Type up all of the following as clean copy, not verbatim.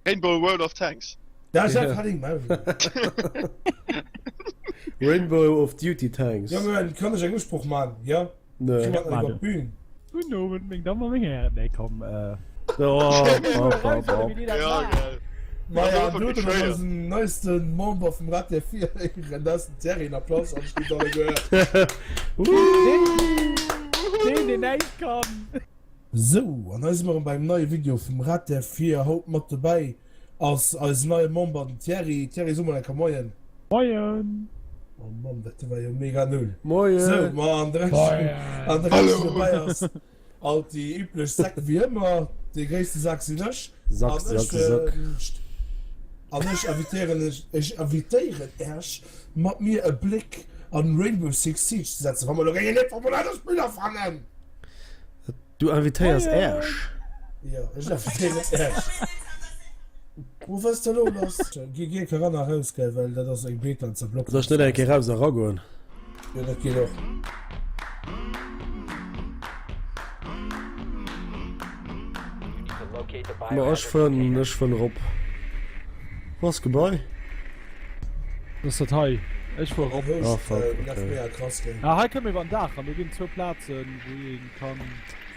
Rainbow World of Tanks. Rainbow of Duty Tanks. Jongen, kann ech eng Usproch man? Jo? Nee. Kritt man iwwer d'Bühn. Guten Abend, meng Damen a meng Hären. Nee, komm. Äh. Oh, hopp, hopp, hopp. Ja, geil. Maja, an do huet mer eisen neiste Member vum Rat der Vier héieren. Dat ass den Thierry. En Applaus an ech ginn alleguer. Deen, deen näischt kann. Sou, an hei si mer erëm bei engem neie Video vum Rad der Vier. Haut mat dobäi ass eisen neie Member, den Thierry. Thierry, so mol eng Kéier Moien. Moien! Oh Mann, dat do war jo mega null. Moien! Sou, ma an de Rescht, an de Rescht dobäi ass alt déi üblech Säck wéi ëmmer. Dee gréisste Sak sinn ech. Sack, An ech, Sack, Sack. an ech invitéieren ech, ech invitéieren Äech mat mir e Bléck an Rainbow Six Siege ze setzen, wa mer elo géingen ee Formular Spiller fannen. Du invitéiers Äerch. Jo, ech invitéieren Äerch. Wo wëss de lo lass? Gi gi enke ran a raus, gell, well dat ass eng Beta an zerblockt. Soll ech net eng Kéier raus a ragoen? Jo, dat geet och. Ma ech fueren, ech fueren erop. Wou ass d'Gebai? Dat ass dat hei. Ech fuer erop. Ah fuck, okay. Ah, hei kënne mir iwwer den Daach ran. Do ginn zwou Plazen, wou ee kann.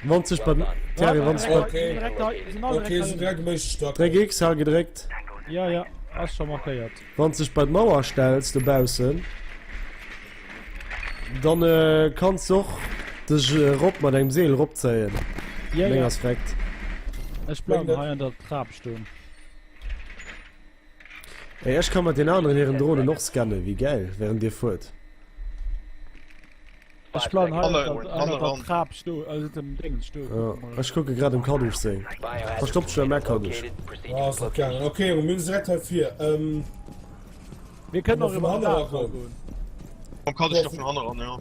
Wann sech bei Thierry, wann sech bei. Okay, sinn direkt um éischte Stack. Dréck X, hal gedréckt. Ja, ja, ass scho markéiert. Wann s dech bei d'Mauer stells dobaussen, dann kanns de och dech erop mat engem Seel eropzéien. Ja, Meng ja. ass vreckt. Ech bleiwen hei an der Trap stoen. Ey, ech ka mat den aneren hiren Dronen och scannen, wéi gäil, während dir fuert. Ech bleiwen hei ënnert der Hanne Trap stoen, also dem Déngens stoen. Ja, ech kucke grad dem Kadusch seng. Verstoppt sech am Eck, Kadusch. Ah, ass net gaangen. Okay, mir sinn direkt hei vir. Ähm, Mir kënnen och vun iwwer den hanne Daach eragoen. goen. Komm, Kadusch, da vun hanne ran, ja.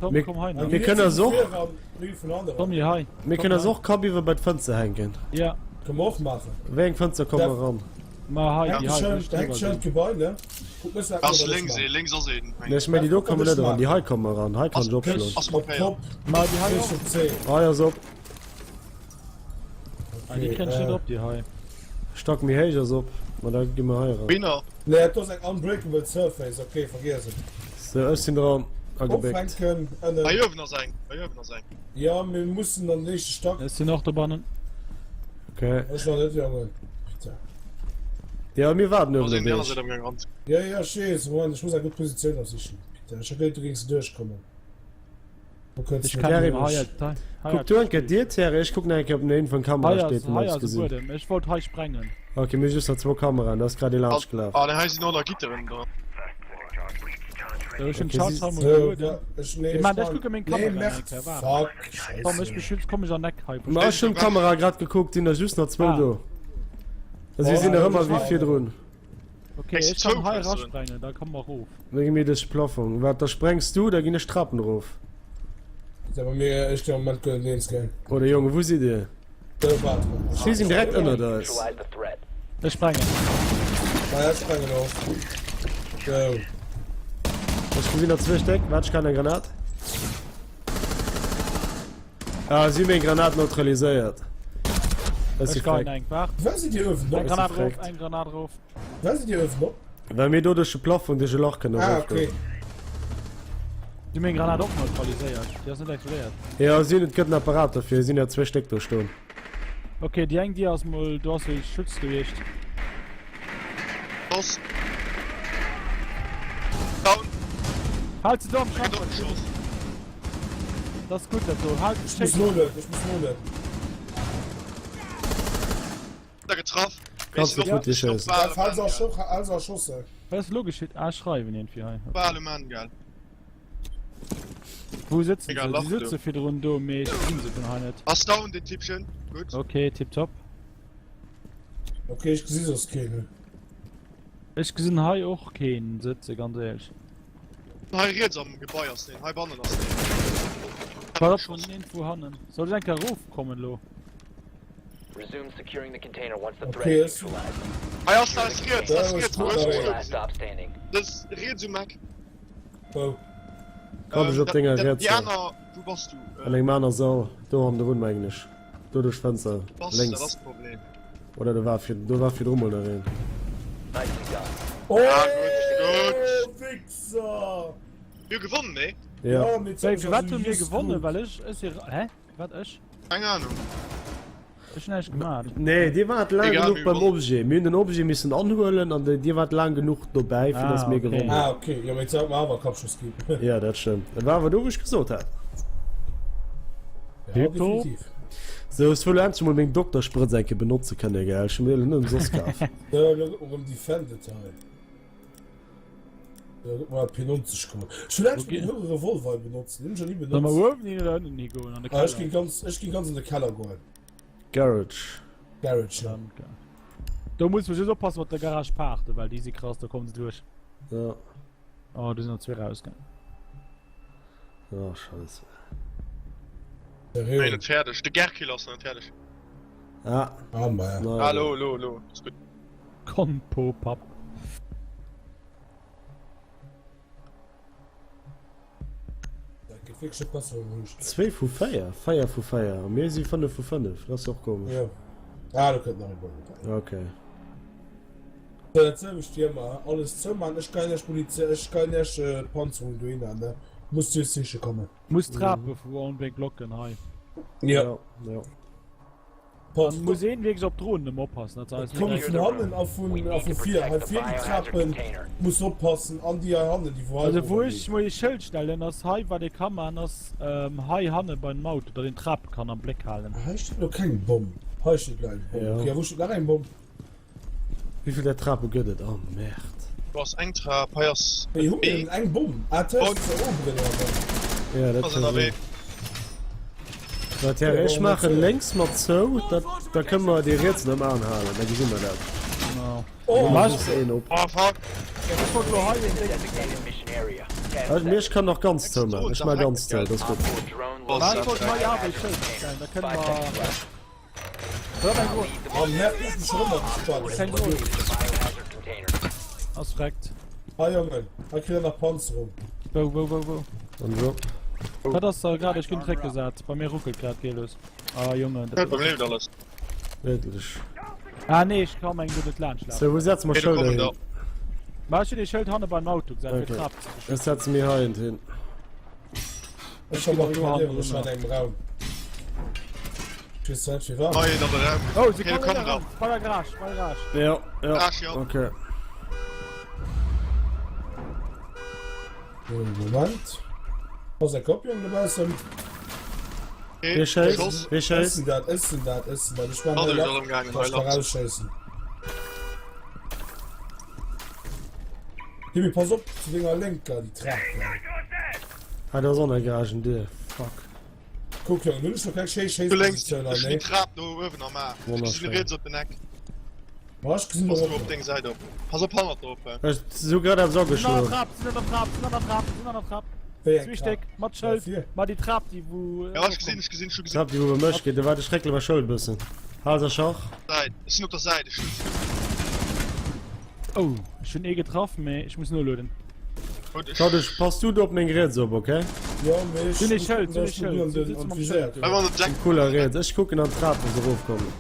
Komm, Mir- komm hei Mir nach. kënnen eis och- Mir vun hanne Komm ran. hier hei. Mir Komm kënnen eis hei. och Kapp iwwer bei d'Fënster hänken. Ja, Kënne mer och maachen. Wéi eng Fënster komme Darf- ran? ma hei, Hänkt déi hei, schön, wou ech hänkt drüber schön sinn. d'Gebai, ne? Guck, müssen wir Ass oder lénks nicht een, lénks ass een. Ne, ech mengen déi do komme net eran, déi hei komme eran. Hei kann ech opschloen. Ass machen. markéiert. Top, Ma déi hei 10 och. op 10. Hei ass op. Ah, déi kréien ech net op, déi hei. Stack méi héich ass op. Ma da gi mer hei eran. Winner. Nee, dat ass eng unbreakable surface, okay, vergiess et. Sou, ech sinn dran agebéckt. Opfänken, ënnen. Hei uewen ass eng, hei uewen ass eng. Ja, mir mussen an den éischte Stack. Ech sinn och dobannen. Okay. Ech nach net, Jongen. Bitte. Ja, mir waarden Do uewen sinn op déi aner iech. Säit am Gang ran. Ja, ja, ech weess. Moment, ech muss eng gutt Positioun ersichen. Bitte, ech hat geduet, du géings duerchkommen. Wo kënns Ech du kann Thierry, hei, hei, hei Kuck du eng Kéier d'Dier, Thierry, ech kucken eng Kéier, ob een vun Kamera Hei ass, steet, wou mer hei eppes ass e gesinn. Buedem. Ech wollt hei sprengen. Okay, mir hu just nach zwou Kameraen, da ass grad ee laanscht gelaf. Ah, nee, hei sinn och nach Gitteren dran. So, ech hunn Okay, Charge si- hei mol So, gelueden. wa- ech, nee, Ich ech mein, ech man- kucke meng Nee, Kamera eng Mert, Kéier, waart. fuck, Komm, ech scheisse. beschütz, komm ech an Eck hei. Ma ech hunn d'Kamera grad gekuckt, sinn der just nach zwou Ah. do. Also si Oh, sinn nach ja, ëmmer das wéi war- virdrun. Okay, Ech ech kann zwou hei Fensteren. rasprengen, da komme mer erof. Da gi mir duerch de Plafong. Waart, da sprengs du, da ginn ech d'Trapen erof. Ja, bei mir, ech am Moment gëtt eens gell. Oder Jongen, wou sidd dir? Do, waart mal. Si sinn direkt ënnert eis. Ech sprengen. Ma ja, sprengen och. So. Ech gesinn der zwee Stéck. Waart, ech kann eng Granat. Ah, si hu meng Granat neutraliséiert. Ech si Ech geien freckt. eng, waart. Waar sidd dir uewen Eng op? Granat erof, freckt. eng Granat erof. Waar sidd dir uewen op? Well mir do duerch de Plafong duerch e Lach kënnen Ah, erofgoen. okay. Si hu meng Granat och neutraliséiert. Déi ass net explodéiert. Ja, si hunn, et gëtt en Apparat dofir, si hunn der zwee Stéck do stoen. Okay, déi eng Dier ass mol, do ass e Schutz gewiescht. Boss. Down. Halt se do am Da gëtt Schacht. och geschoss. Dat ass gutt dat do. Halt, Ech muss nolen, ech muss nolen. Da getraff. Kannst du futti schéissen. Hal se erschoss, hal se erschossen. Wat ass elo geschitt? Ah, ech schreiwen iergendwéi hei. Bal um Enn, gell. Wou sëtzen Egal, se? Lach Si do. sëtze virdrun do, mee ech gesinn se vun hei net. Ass down, den Typchen. Gutt. Okay, tipptopp. Okay, ech gesi soss keen. Ech gesinn hei och keen sëtze, ganz éierlech. Hei riets am Gebai ass deen, hei bannen ass deen. Pass op, vun iergendwou hannen. Soll ech eng Kéier erofkommen elo? Okay, ech. Hei ass, da ass riets, da ass riets, wou ech mech elo gesinn. Da Dat ass riets um Eck. Wou? Komm ech op denger Déi rietser. aner, wou bass du? An engem aner Sall, do hannendrun mengen ech. Do duerch d'Fënster, Bass, dat lénks. ass d'Problem. Oder do war fir do war virdru mol nach een. Oh, Ah, gutt, gutt. Wichser! Mir hu gewonnen, nee? Ja. Ja, mee Wéi, firwat hu mir gewonnen? Well ech, ech si, hä? Wat ech? Keng Ahnung. Ech hunn näischt gemaach. Nee, dir waart laang Egal, genuch mir beim gewonnen. Objet. Mir hunn den Objet missen anhuelen an dir waart laang genuch dobäi, fir Ah, dass mir okay. gewonnen hunn. Ah, okay. Jo, mee et huet mer awer Kappschoss ginn. Ja, dat stëmmt. Dat war awer do, wou ech gesot hat. Ja, definitiv. Sou, ech wëll endlech mol meng Doktersprëtz eng Kéier benotze kënne, gell? Ech hu mir déi net ëmsoss kaf. Jo, elo gëtt mer erëm defended hei. Jo, gëtt mer P90 geholl. Ech wëll endlech mol den houre Revolver hei benotzen. Den hunn ech nach ni Solle mer benotzt. uewen hin oder ënnen higoen? An de Ah, ech Keller? ginn ganz, ech ginn ganz an de Keller goen. Garage. Garage, ja. Do muss mer just oppassen mat der Garage Paarte, well déi si krass, do kommen se duerch. Ja. Oh, do sinn der zwee rausgaangen. Oh, Scheiße. Nee, net fäerdeg. De Gerkill ass net fäerdeg. Ah. Ah, ma ja. Ah, lo, lo, lo. Ist gut. Konpo, Papp. Dat gëtt wierklech net besser mam Houscht. Zwee vu 4? 4 vu 4. A mir si 5 vu 5. Dat ass och komesch. Ja. Ah, do kënnt nach ee Ball dobäi. Okay. So, dat selwecht wéi ëmmer, alles zoumaachen. Ech geien iech Munition, ech geien iech Panzerung dohinner, ne? Musst just siche kommen. Muss d'Trape vu onbedéngt blocken hei. Ja. Ja, ja. Pass, Dann muss een wierklech op d'Dronen ëmmer oppassen, dat se eis Kommen net vun hannen a vun a vu vir. Hei vir déi Trapen muss oppassen an déi hei hannen, déi wou hei Also wou erof ech geet. mol ee Schëld stellen ass hei, wat ee ka man ass hei hanne bei dem Auto, datt een d'Trape kann am Bléck halen. Hei steet elo keng Bomm. Hei steet elo eng Bomm. Ja. Okay, a wou steet nach eng Bomm? Wéivill där Trape gëtt et? Oh Merde. Do ass eng Trap, hei ass Wéi hu mir B. denn eng Bomm? Ah, tëscht der oberen oder wat? Ja, dat Ass ka ënnerwee. sinn. Wat Här, ech maachen lénks mat zou, dat, da kënne mer déi riets am Aen halen, da gesi mer dat. Genau. Oh, Mir just een op. Oh fuck! Ech wollt elo hei een Déngen stellen. Also, mir, ech kann nach ganz zou maachen. Ech maache ganz zou, dat ass gutt. Mä ech wollt hei awer ee Schëld stellen, da kënne mer. Oh Merde, ech mech erëm agespaart. Keng Drone. Ass freckt. Hei Jongen, hei kritt der nach Panzerung. Wou, wou, wou, wou? An drop. Wat ass da grad? Ech ginn zréckgesat. Bei mir ruckelt grad gelos. Ah Jongen, dat Beim leeft alles. Wierklech. Ah nee, ech ka mengen do net laanscht lafen. Sou, wou setze mer Okay, do Schëlder kommen hin? der. Ma ech hunn ee Schëld hanne beim Auto gesat, fir Okay. d'Trap ze Ech beschützen. setze mir hei eent hin. Ech verbarrikadiere mech an engem Raum. Ech weess zwar net firwat. Hei an de Raum. Oh, se Okay, do kommen kommen der. eran. Bei der Garage, bei der Garage. Ja, ja. Garage, ja. Okay. So, Moment. Pass eng Kopie an dobaussen. Okay, Wie schéisst? Schoss. Wie Ech schéisst? sinn dat, ech sinn dat, ech sinn dat. Ech maachen Warte, e ech Lach. soll ëmgaangen, Kann hei ech nach Lach. rausschéissen. Jimmy, pass op, zu denger Lénker, déi Trap da. Ah, do ass och nach Garagendier. Fuck. Kuck, Jongen, hunn ech nach keng schéi Du lénks, Schéisspositioun hei, ech hunn nee? déi Trap do uewen am A. Ech Wonnerschéin. gesinn riets op den Eck. Ma ech gesinn Pass och du op op. deng Säit op. Pass op hannert der op, hä. Ech hu grad eppes Sinn an der ageschloen. Trap, sinn an der Trap, sinn an der Trap, sinn an der Trap. Wéi eng Zwee Trap? Stéck, mat Ja, Schëld. vir. Ma déi Trap, déi wou. Ja, ech gesinn, ech gesinn, ech hu gesinn. Trap, déi wou bei mech geet. Do waart ech réckele mäi Schëld e bëssen. Hals a Schach. Säit. Ech sinn op der Säit, ech hunn. Oh, ech hunn ee getraff, mee ech muss noloden. Claude, pass du do op meng Riets op, ok? Jo, mee ech Sinn ee Schëld, sinn ee ech probieren Schëld, den sitze an mam d'Viséier Schëld. ze Hei huelen. wann den Cooler Riets. Ech kucken an d'Trap, wou se erofkommen.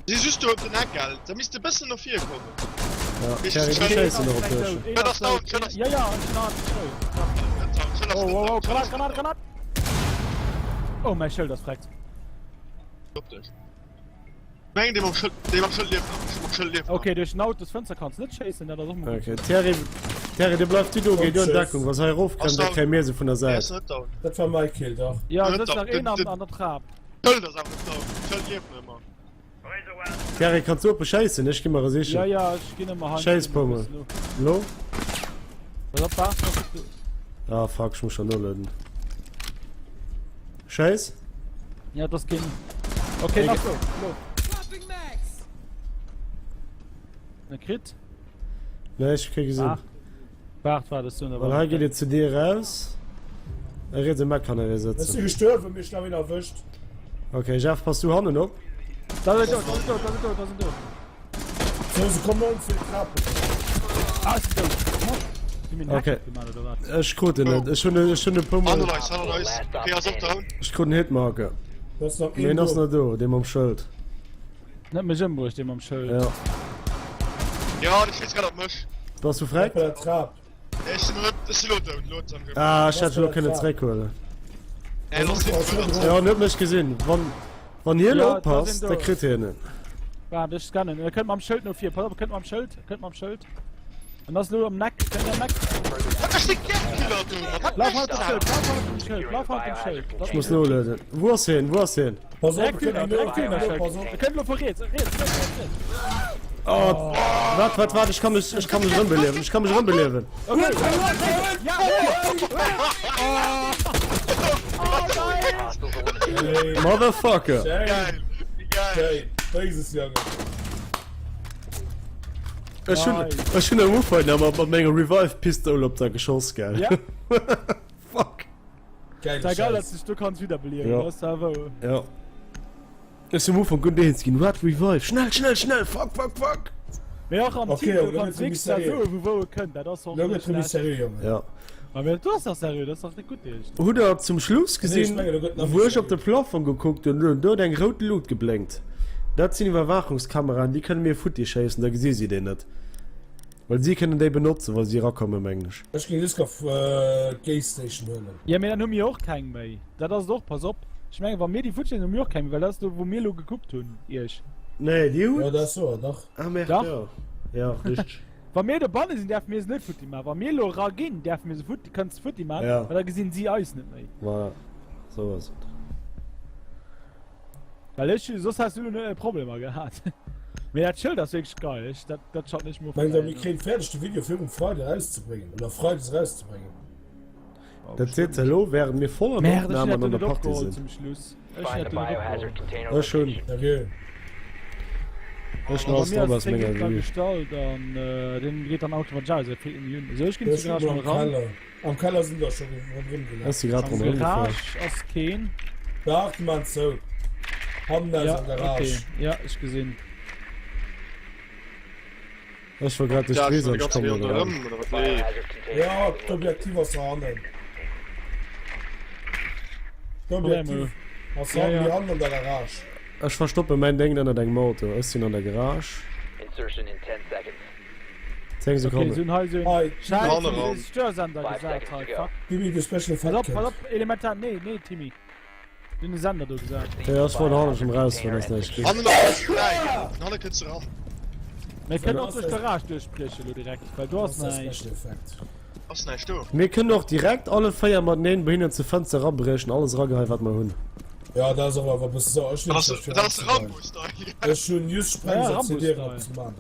Si just do op den Eck, gell? Da misst de bëssen no vir kommen. Ja, Thierry, du schéiss en erop duerch. Een ass down, een ass Ja, ja, ech hunn haart Schëld. down, Schëld ass Oh, net oh, oh, down, Schëld Granat, ass net Granat, Granat! Oh, mäi Schëld ass freckt. Op dech. Meng dee mam Schëld, dee mam Schëld lieft nach, mam Schëld lieft nach. Okay, duerch den Autosfënster kanns net schéissen, dat ass och mol gutt. Okay, Thierry, Thierry, du bleifs du do, géi du an Deckung. Wa se hei erofkënnt, da kréie mir se vun der Dee ass Säit. net down. Dat war mäi Kill, dach. Ja, Net et sëtzt down. nach een Den, an, den an der Trap. Schëld ass awer net down. Schëld lieft nach ëmmer. Thierry, kanns du oppe schéissen? Ech gi mer e Ja, sichen. ja, ech ginn ëmmer hei. Schéiss, Pummel. Lo? Pass op, waart, pass op. Ah, fuck, ech muss schon nolueden. Schéiss. Ja, das ging. Okay, nach so. Lo. Ne Crit? Nee, ech kee gesinn. Waart, waart, waart, ech soen der Well hei geet et zu dir raus. E riets um Eck kann e Ech si sëtzen. gestuerwen, mee ech hunn awer een erwëscht. Okay, Jeff, pass du hannen op. Da ass en dout, da ass en dout, da ass en dout, da ass en dout. So, se kommen ons fir d'Trapen. Ah, ech sinn dout. Hu mir Okay. Hack gemaach oder wat? Ech krut en net. Ech hunn ech hunn e puer mol. Hannert eis, hannert eis. Okay, ass och down. Ech krut en Hitmarker. Da ass nach Mee een en ass do. nach do, dee mam Schëld. Net mech ëmbruecht, dee mam Schëld. Ja. Ja, de schéisst grad op mech. Bass du verreckt? Bei der Trap. Ech sinn net, ech sinn lo dout, lo huet se am Ah, ech hätt elo kënnen zeréckhuelen. Ey, lass den Schëld. Ja, en huet mech gesinn. Wann, wann hien Ja, da oppasst, sinn da do. kritt hien en. Waart, ech scannen. E kënnt mam Schëld no vir. Pass op, e kënnt mam Schëld. E kënnt mam Schëld. En ass elo am Neck. Kënnt am Neck. Wat ass dee Gap-Killer do? Wat Laf mécht halt dem dat? Schëld, laf halt dem Schëld, laf halt dem Schëld. Ech muss nolueden. Wou ass hien? Wou ass hien? Pass op, Direkt hühner, direkt hühner, pass op. E kënnt elo vu riets, riets, riets, riets, riets. Oh, wat, wat, wat, ech kann mech, ech kann mech erëmbeliewen, ech kann mech erëmbeliewen. Okay. Ja, Motherfucker. Geil, wie geil. Schéin, Jongen. Ech hunn, ech hunn am Ufank nach mat menger Revive-Pistoul op der geschoss, gell? Ja. Fuck. Geil, Geil, geil, dass du dich do kanns wiederbeliewen. Ja. Das ist ja wou. Ja. Ech sinn am Ufank guer net eens ginn. Wat? Revive? Schnell, schnell, schnell! Fuck, fuck, fuck! Mee och am Okay, Team, du lo kanns gëtt nix da seriö. soen, vu wou e kënnt. Dat ass och Lo net gëtt remi schlecht. seriö, Jongen. Ja. Ma mee du ass dach seriö, dat ass dach net gutt eescht. Hutt der zum Schluss Nee, ech gesinn, mengen, lo gëtt nach wou méi ech op de seriö. Plafong gekuckt hunn, do huet eng rout Lut geblénkt. Dat sinn Iwwerwaachungskameraen, déi kënne mir futti schéissen, da gesi si deen net. Well si kënnen déi benotzen, wa si erakommen, mengen ech. Ech géing just gaf d'Gay Station huelen. Jo, mee dann hu mir och keng méi. Dat ass et och, pass op. Ech mengen, wa mir déi futti hunn, hu mir och keng méi, well dat ass do, wou mir elo gekuckt hunn, iech. Nee, déi Jo, hutt. dat ass wouer, dach. Ah, merde, Dach. jo. Jo, richteg. Wa mir dobanne sinn, däerfe mir se net futti maachen. Wa mir elo eraginn, däerfe mir se futti, kënnen se futti maachen, Ja. well da gesinn si eis net méi. Voilà, sou ass et. Well ech, soss häss du elo net Problemer gehat. Mee dat Schëld ass wierklech geil, ech, dat, dat schaffen ech mir Mengt der mir kréien fäerdeg de Video virum Freide erauszebréngen oder Freides erauszebréngen? Dat seet se elo während mir voll an der Merde, ech Opnam hunn an dat an do der net Party opgeholl sinn. zum Schluss. Ech hunn dat do net opgeholl. Ech hunn. Seriö? Ech hunn Bei alles mir drop ass aus 10 menger Minutten Vue. gestallt an deen geet dann automatesch aus, dat feelt mir un. Esou, ech ginn Ech zur sinn Garage am mol eran. Keller. Am Keller sinn der scho ronderëm gelaf. Ech si grad Am ronderëm gefuer. Garage ass keen. Dach, déi maan zou. Hannen aus Ja, am Garage. okay. Ja, ech gesinn. Ech war grad duerch Ja, d'Wiss ech an war ech komm net eran. ronderëm, oder wat? Nee. Ja, d'Objektiv ass hannen. D'Objektiv ass Ja, hannen, ja. hannen an der Garage. Ech verstoppe mäin Déngt ënnert engem Auto. Ech sinn an der Garage. Insertion in 10 seconds. 10 Okay, Sekonnen. si hunn hei esou Hei, een Schäiss, Hanne Störsender Five gesat seconds hei, to go. fuck. Gib mir de Special Pass op, Effect pass Kit. op, elementar, nee, nee, Timmy. Si hunn e Sender do gesat. Ja, ech wollt hannen schon raus, well ass näischt ginn. Hannen ass fräi, gell? Vun hanne kënns de ran. Mir kënnen och duerch d'Garage duerchbriechen elo direkt, well do ass Das ist der näischt. Special Effect. Ass näischt do. Mir kënnen och direkt alle 4 mateneen bei hinnen zur Fënster erabriechen, alles erageheien wat mer hunn. Ja, dat ass och awer e bësse sou. Ech Dat ass, hunn dat ass Rambo-Style. Ech hunn just Ja, Sprengsatz fir Rambo-Style. Dieren opzemaachen.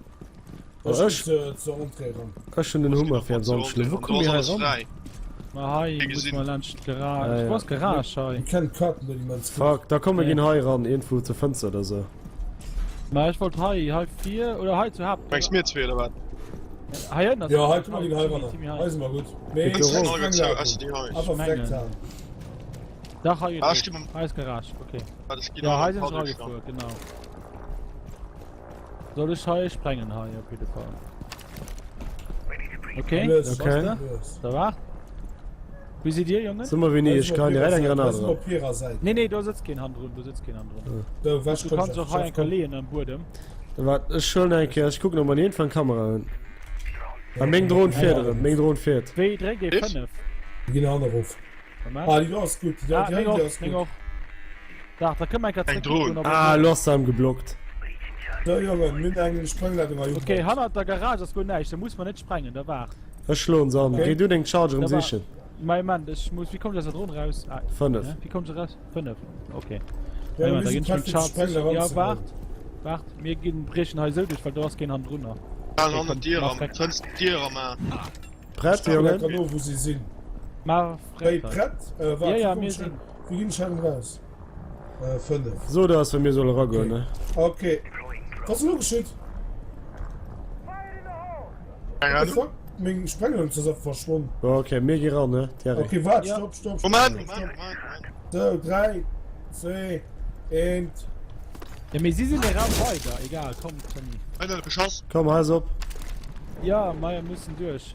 Oh, Ech ginn zur Entrée eran. Ech hunn den Hummer fir eppes anzeschloen. Wou komme mir hei ran? Ma hei muss mer laanscht d'Garage. Ah, ja. Wou ass d'Garage hei? Mir kennen d'Kaarten do immens gutt. Fuck, da komm mir Nee. ginn hei ran, iergendwou zur Fënster oder sou. Ma ech wollt hei, hei vir oder hei zur Haupt. Mengs mir zwee oder wat? Hei ënnen ass Ja, hei komm mer ginn hei ran. Timmy, hei. Hei si mer gutt. Mee Geht do ech rum. spreng Zou, Laden. ass déi hei. Einfach Mengen. verdeckt halen. Dach, hei geet Ah, et. stimmt. Hei ass Garage, okay. Warte, ech ginn Ja, nach hei sinn ein ech paar duerch, eragefuer, genau. Soll ech hei sprengen hei op jidde Fall. Okay, Lues, Okay. lues. da war. Wéi sidd dir Jongen? Soe mer wéini, ech geheien direkt eng Granat eran. eran. Op hirer Säit. Nee nee, do sëtzt keen hannendrun, do sëtzt keen hannendrun. Do, wech Du komm, kanns Jeff, och hei Jeff, eng Kéier komm. leeën am Buedem. Da waart, ech huelen eng Kéier, ech kucken ob mer iergendwann Kamera hunn. Ah, meng Dron fiert erëm, meng Dron fiert. Wéi dréckt ee Ich? 5? Mir ginn hanne erof. Moment. Ah, déi do ass gutt. Déi Ah, déi meng déi och, ass meng gutt. och. Dach, da kënne mer eng Kéier Eng zréck Dron. kucken, ob Ah, et elo ass se erëm geblockt. So, Jongen, mir hunn eng Sprengleitung hei Okay, ugebaut. hannert der Garage ass guer näischt, da muss mer net sprengen, da waart. Ech schloen se an. Okay. Géi du deng Charge erëm Da war- sichen. Moment, ech muss, wéi kommt ech aus der Dron raus? Ah, 5. ne? Wéi kommt se raus? 5, okay. Ja, Moment, mir da sinn ginn ech meng prett, fir Charge d'Sprengler sichen. Ja, eranzehuelen. waart, waart, mir ginn, briechen hei esou duerch, well do ass keen hannendrunner. Ah, Okay, hannen komm, d'Dier mach am, weg. Fënster, d'Dier am, ah. Prett, Ech kucken Jongen? grad no, wou si sinn. Mach Wéi, prett hei. prett? Äh, waart, Ja, ja, wéi komm mir ech sinn. Wéi ginn ech hei raus? Äh, 5. So, da ass, wa mir solle eragoen, ne? Okay. Was ass elo geschitt? Keng What the Ahnung. fuck? Meng Sprengladung ass einfach verschwonn. Okay, mir gi ran, ne, Thierry? Okay, waart, Ja. stopp, stopp, stopp. Moment, stopp, Moment, stopp. Moment, Moment. So, 3, 2, 1. Ja, mee si sinn de Raum weider, egal, komm, Tommy. Einer beschoss. Komm, heiß op. Ja, mei müssen duerch.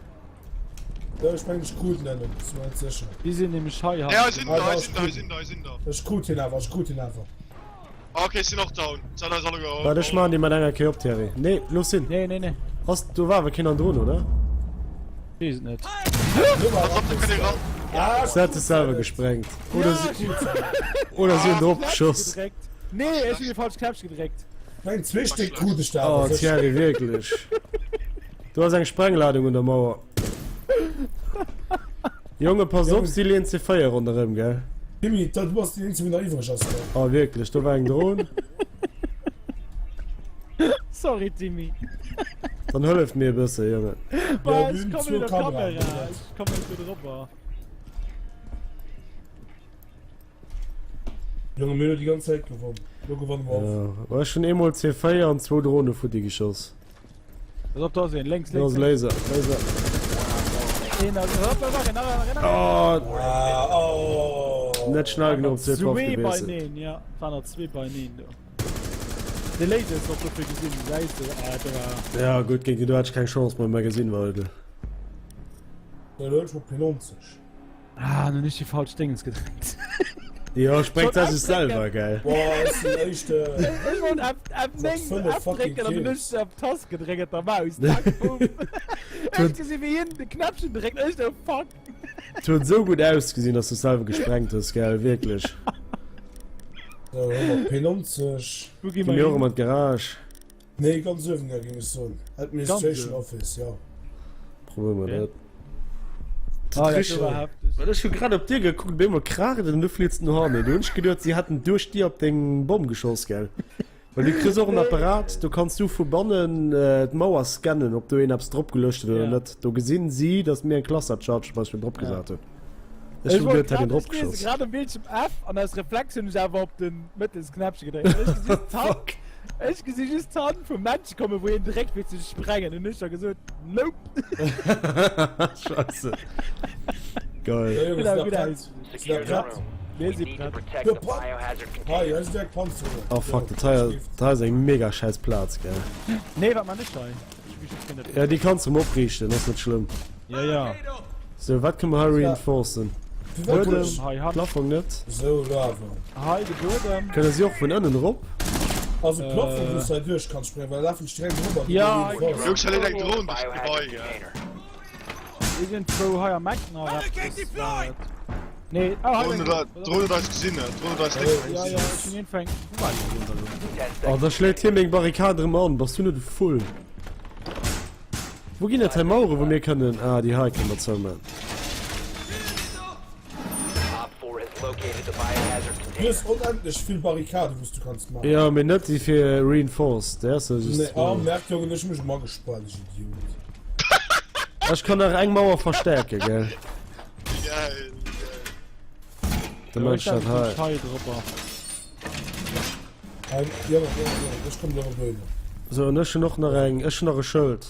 So, ech mengen, ech krut en elo, sinn mer net sécher. Si sinn nämlech hei Ja, sinn Ah, da, da sinn da, ist sinn da, sinn da. Ech krut hien awer, ech krut hien awer. Ok, ech sinn och down. Se hat eis alleguer. Waart, ech maachen déi mat enger Kéier op, Thierry. Nee, looss sinn. Nee, nee, nee. Ass, do war awer keen andrun, oder? Weess et net. Pass op, do kënnt ee ran. Se hat sech selwer gesprengt. Oder si, oder si hunn drop geschoss. Nee, ech hunn de falsche Knäppche gedréckt. Meng zwee Stéck krut ech da Oh, Thierry, wierklech. Do ass eng Sprengladung un der Mauer. Jonge, pass op, si leeën C4 ronderëm, gell? Jimmy, du bass deen eenzegen, deen nach iwwreg ass, gell? Oh, wierklech, do war eng Dron. Sorry, Timmy. Dann hëllef mir e bësse, Jongen. Bah, ech kommen net op Kamera. Ech kommen net do drop. Junge, mir hunn déi ganz Zäit gewonnen. Lo gewanne mer och. Ja, ech hunn eemol C4 an zwou Drone futti geschoss. Pass op, do ass een. Lénks, Do lénks, ass lénks. Laser, Laser. Een ass, hop, nach een, nach een, nach een, nach een. Oh, Ah, oh. net schnell genuch op C5 Zwee gewiesselt. beineen, ja. Et waren der zwee beineen do. De Laser ist och dofir gesinn, gesäis de. Ah, do war. Ja gutt, géint déi do hat ech keng Chance méi, mä gesinn war et. Lo hunn ech mol P90. Ah, nun ech déi falsch Dingens gedréckt. Jo, sprengt dat sech selwer, gell? Boah, ech sinn éischte. Ech wollt F, F9, F drécken an hunn ech op d'Tast gedréckt op der Maus. Zack, boom. Ech gesi wéi hien de Knäppchen dréckt, ech sou, fuck. Et huet esou gutt ausgesinn, dass du selwer gesprengt hues, gell? Wierklech. Sou, hu mer P90. Wou gi Gi mer mir och hin? ëm an d'Garage. Nee, ganz uewen da géing ech soen. Administration Office, jo. Probéiere mer dat. Ah, ja, do war heftig. Well ech hu grad op d'Dier gekuckt, op eemol kraacht et an du fliits no hannen. Du hunn ech geduet, si hätten duerch d'Dier op deng Bomm geschoss, gell? Well du kriss och en Apparat, do kanns du vu bannen d'Mauer scannen, ob do een eppes drop geluecht huet oder net. Do gesinn si, datt mir eng Cluster Charge zum Beispill drop gesat hunn. Ech hu geduet, hätt een drop geschoss. Ech wollt grad um Bildschirm F an aus Reflex hunn ech awer op den Mëttelsknäppche gedréckt. Ech gesi just d'Hand, ech gesi just d'Hand vum Männche kommen, wou hien dréckt fir ze sprengen. Hunn ech da gesot, Nope. Scheisse. Geil. Ja, Junge, Genau, sind gutt prett? aus. Sind wir prett? Mir si prett. Ja, pa- Hei, hei ist direkt Panzerung. Oh fuck, dat hei, dat hei ass eng mega scheiss Plaz, gell? Nee, wat man ech hei? Ja, déi kanns rem opriichten, ass net schlëmm. Ja, ja. Sou, wat kënne mer hei reinforcen? Buedem, Plafong net. Sou, lo awer. Hei de Buedem. Kënne si och vun ënnen erop? Also Plafong, wou s du hei duerch kanns spréngen, well da lafen ech direkt erop an Ja, Jungs, hei leet eng Dron duerch d'Gebai, gell. Mir sinn zwou hei am Eck nach eppes. Nee, oh, hei Drone huet Drone huet eis gesinn, Drone huet eis déck Ja, ja, ech hunn een fänk. Wou war déi Drone da lo? Oh, da schléit hie meng Barrikad erëm an. Bass du net e Vull? Wou ginn dat hei Mauere wou mir kënnen. Ah, déi hei kënne mer zouman. Du hues onendlech vill Barrikaden, wou s du kanns maachen. Jo, mee net déi fir reinforced. Déi ass jo just. Nee, oh merk, Jongen, ech hu mech erëm agespaart, ech Idiot. Ech kann nach eng Mauer verstärken, gell? Geil, geil. De Mënsch dat hei. Hei dropper. Hei, Jongen, Jongen, Jongen, ech kommen elo dohinner. Sou, an ech hunn och nach eng, ech hunn nach e Schëld.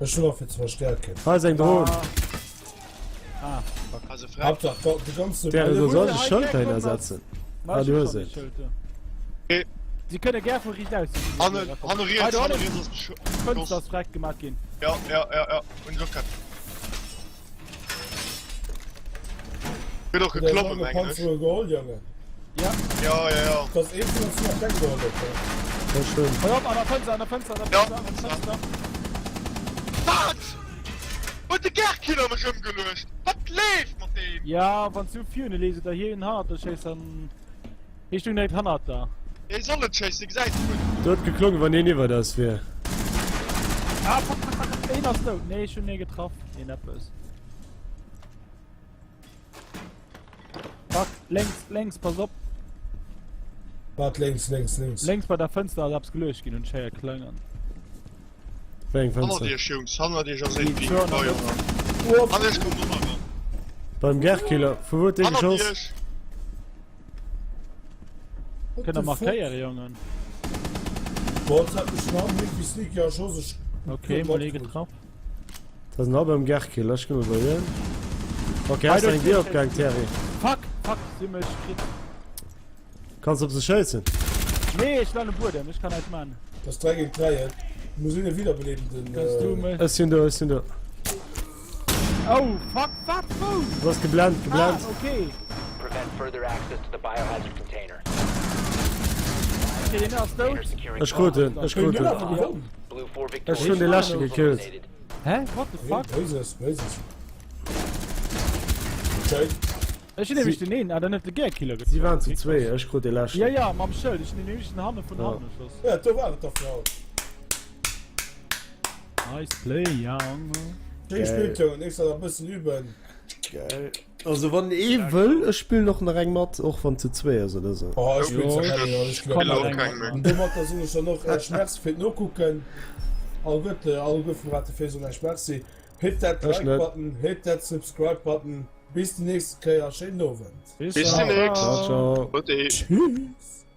Ech hunn och fir ze verstärken. Hei ass eng Dron. Ah, fuck. Also frech. Haaptsaach, da, de ganze. Däre, do soll ech e Schëld heihin ersetzen. Ah, du hues et. Okay. Sie kënne gär vu riicht aus. Hanne, hanne riets, hanne riets ass bescho. Fënster ass freck gemaach ginn. Ja, ja, ja, ja. Hunn ech och grad. Gëtt och geklomme, mengen ech. Geholl, Jongen. Ja. Ja, ja, ja. Das ist eben was nach Deck geholt huet. Voll schön. Hör op, an der Fënster, an der Fënster, an der Ja. Fënster, an der Fënster. Wat? Huet de Gärkiller mech ëmgeluecht? Wat leeft mat deem? Ja, wann du virne lees oder hien hannert der schéisst, dann hie stung direkt hannert der. Hie soll net schéissen, hie gesäit guer net. Do huet geklongen, wann een iwwert eis wier. Ah, fuck, fuck, fuck, een ass dout. Nee, ech hunn ee getraff. Een eppes. Fuck, lénks, lénks, pass op. Wat lénks, lénks, lénks? Lénks bei der Fënster ass eppes geluecht ginn, hunn ech héiere klangen. Wéi eng Hannert Fënster? iech, Jungs, hannert iech ass een Déi Tür an der Gebai. Mëtt. Hannert iech kommt och nach eran. Beim Gärkiller, vu wou huet dee Hannert geschoss? iech! What Kënnt der the fuck? markéiere, Jongen. Boah, das hat mich nach nicht wie sneaky erschoss. Ich Okay, mol ee getraff. Da sinn all beim Gärkiller, ech ginn mol bei hien. Okay, hei ass eng Dier opgaang, Thierry. Fuck, fuck, si hu mech kritt. Kanns op se schéissen? Nee, ech landen um Buedem, ech kann näischt man. Das ist 3 gegen 3, et muss een wiederbeleben den. Kanns du mech. Ech sinn do, ech sinn do. Oh, fuck, wat, wou? Du bass geblennt, geblennt. Ah, okay. Prevent further access to the biohazard container. Okay, deen ass dout. Ech krut en, ech krut en. Ech hunn dee leschte gekillt. Hä? What the fuck? Ech hunn nämlech den een, ah dann huet de Gearkiller getroffen. Si waren zu zwee, ech krut dee leschten. Ja, ja, mam Schëld, ech hunn den nämlech den hanne vun hannen geschoss. Ja, do war et da fir haut. Nice play, Jang. Schéi gespillt, Jongen, nächst Mal nach e bëssen üben. Geil. Also wann ee wëll, ech spillen och nach eng mat, och wann zu zwee ass oder sou. Oh, ech spillen zwar keng méi, ech Kann och keng méi. An domatter soen ech dann och Iech Merci fir d'Nokucken. Alleguerte, alleguer vum Rate Fir soen Iech Merci. Hit that Ech Like net. Button, hit that Subscribe Button. Bis déi nächste Kéier, schéinen Owend. Bis demnächst. Ciao, ciao. Ade. Tschüss.